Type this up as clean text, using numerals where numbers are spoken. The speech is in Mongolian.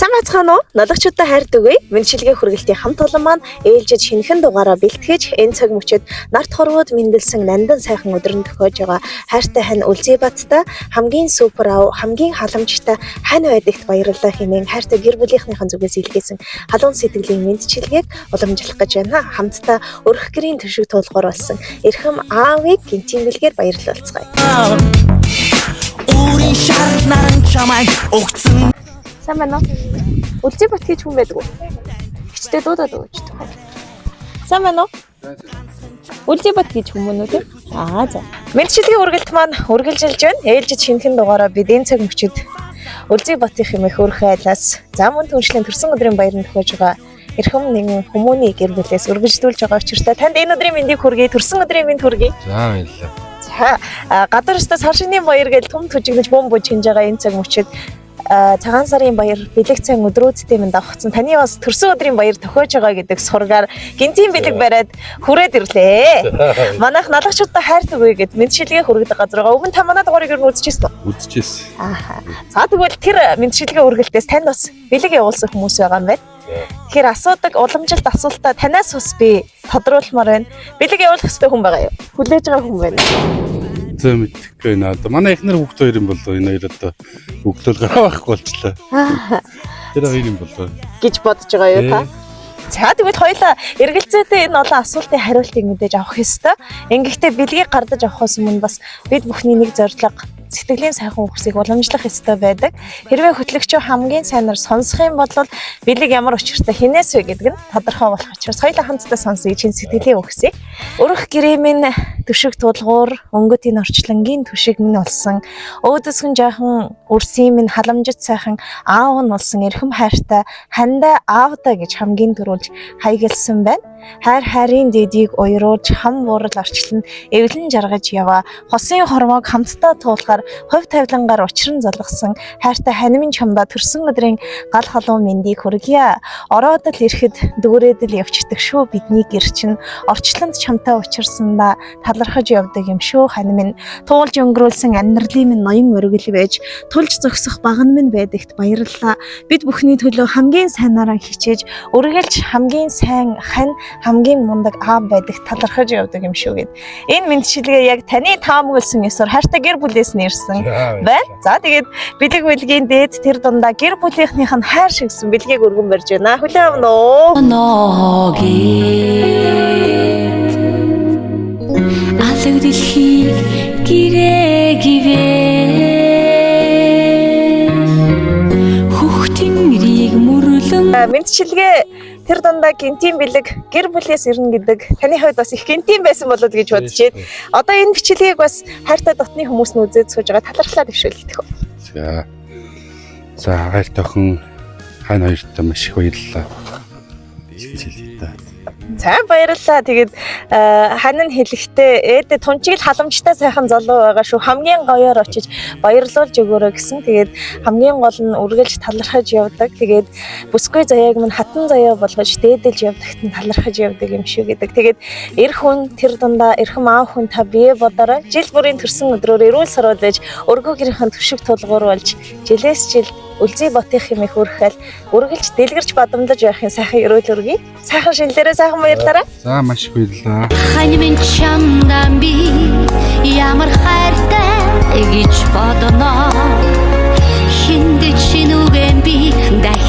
Сайн байцгаана уу? Ноологчдаа хайрт өгье. Мэндчилгээ хүргэлтийн хамт олон маань ээлжид шинэхэн дугаараа бэлтгэж энэ цаг мөчид нарт хорвоод мэндэлсэн нандин сайхан өдөр нь тохиож байгаа хайртай хань Үлзий Баттай хамгийн супер ав, хамгийн халамжтай хань байдагт баярлалаа хэмээн хайртай гэр бүлийнхнийхэн зүгээс илгээсэн халуун сэтгэлийн мэндчилгээг уламжлах гэж байна. Хамтдаа өрх гэрийн төшөг туулгуур болсон эрхэм аавыг гинтийн бэлгээр баярлалцгаая. Өөрийн шаардлан чамайг өгцөн. Сайн байна уу? Үлзий Бат гэж хүн байдаг уу? Хичтэй дуудаад өгөөч тохиол. Сайн байна уу? Үлзий Бат гэж хүн мөн үү те? Аа за. Мэндчилгээний үргэлт маань үргэлжилж байна. Ээлжид шинэхэн дугаараа бид энэ цаг мөчид Үлзий Батын хэмээх өрхөн айлаас за мөн түншлэн төрсөн өдрийн баяранд тохиож байгаа эрхэм нэгэн хүмүүний гэр бүлээс үргэлжлүүлж байгаа учиртай танд энэ өдрийн мэндийг хүргэе, төрсөн өдрийн мэнд хүргэе. За, баярлалаа. За, гадар өстө сар шинийн баяр гэж түм түжигнэж бөм бужигнж байгаа энэ цаг мөчид цагаан сарын баяр бэлэг цайн өдрүүдтэй минь давхцсан. Таны бас төрсөн өдрийн баяр тохиож байгаа гэдэг сургаар гинтийн бэлэг бариад хүрээд ирлээ. Манайх налгачудаа хайрт өгье гэд мэндчилгээ хүргэдэг газар байгаа. Өмнө та манай дугаарыг ер нь үзчихсэн үү? Үзчихсэн. Ааха. За, тэгвэл тэр мэндчилгээ үргэлтээс танд бас бэлэг явуулсан хүмүүс байгаа юм байна. Тэгэхээр асуудаг уламжилт асуултаа танаас бас би тодруулмаар байна. Бэлэг явуулах ёстой хүн байгаа юу? Хүлээж байгаа хүн байна. Зөө, мэдэхгүй байна. Одоо манай эхнэр хүүхд хоёр юм болоо. Энэ хоёр одоо өглөөл гараа байхгүй болчлаа. Тэр хоёр юм болоо. Гэж бодож байгаа юу та? За, тэгвэл хоёлаа эргэлзээтэй энэ олон асуултын хариултыг мэдээж авах ёстой. Ингэхдээ бэлгийг гардаж авахаас өмнө бас бид бүхний нэг зорилго сэтгэлийн сайхан үхсийг уламжлах ёстой байдаг. Хэрвээ хөтлөгчөө хамгийн сайнаар сонсох юм бол бэлэг ямар учиртай хинээс вэ гэдэг нь тодорхой болох учраас хоёлаа хамтдаа сонсъё чинь сэтгэлийн үхсийг. Өрөх гэрээ минь төшөг тулгуур, өнгөтийн орчлонгийн төшөг минь болсон. Өөдөсгөн жаахан үрсийн минь халамжит сайхан аав нь болсон эрхэм хайртай хандаа аавда гэж хамгийн түрүүлж хайгалсан байна. Хайр хайрын дэдийг уйруулж хам буурал орчлон эвлэн жаргаж яваа. Хосын хормоог хамтдаа туулахаар хувь тавилангаар учран залгасан хайртай ханимын чамдаа төрсөн өдрийн гал халуун мэндийг хүргье. Ороод л ирэхэд дүүрээд л явчихдаг шүү бидний гэр чинь. Орчлонд чамтай учирсандаа талархаж явдаг юм шүү хань минь. Туулж өнгөрүүлсэн амьдралын минь ноён өргөл байж тулж зогсох баган минь байдагт баярлалаа. Бид бүхний төлөө хамгийн сайнараа хичээж үргэлж хамгийн сайн хань, хамгийн мундаг аав байдаг талархаж явдаг юм шүү гэд. Энэ мэндчилгээ яг таны таамагласан ёсоор хайртай гэр бүлээс нэрсэн байна. За, тэгээд бэлэг бэлгийн дээд тэр дундаа гэр бүлийнхнийх нь хайр шигсэн бэлгийг өргөн барьж байна. Хүлээн авна уу? Ногээд алаг дэлхийг гэрээ гिвэл хөх тэнгэрийг мөрлөн. Мэндчилгээ тэр дундаа гинтийн бэлэг гэр бүлээс ирнэ гэдэг таны хувьд бас их гинтийн байсан болов гэж бодож байна. Одоо энэ бичлэгийг бас хайртай дотны хүмүүс нь үзээд сууж байгаа талархлаа дэвшүүлэх үү. За. За, хайртай охин хань хоёртой маш их баярлалаа. Гэж хэлье та. За, баярлалаа. Тэгээд хань нь хэлэхдээ ээдэ тунчиг л халамжтай сайхан залуу байгаа шүү. Хамгийн гоёор очиж баярлуулж өгөөрэй гэсэн. Тэгээд хамгийн гол нь үргэлж талархаж явдаг. Тэгээд бүсгүй заяаг минь хатан заяа болгож дээдэлж явдагт нь талархаж явдаг юм шүү гэдэг. Тэгээд эр хүн тэр дундаа эрхэм аав хүн та бие бодорой. Жил бүрийн төрсөн өдрөөр эрүүл саруул байж өргөө гэрийнхэн төшөг тулгуур болж жилээс жил Үлзий Ботын хэмээх өрхөл үргэлж дэлгэрч бадамдаж байхын сайхан ерөөл өргөе. Сайхан шинэлээрээ сайхан баярлалаа. За, маш их баярлалаа. Хань минь чамдаа би ямар хайртай гэж бодно. Хинд чинүгэн би дахин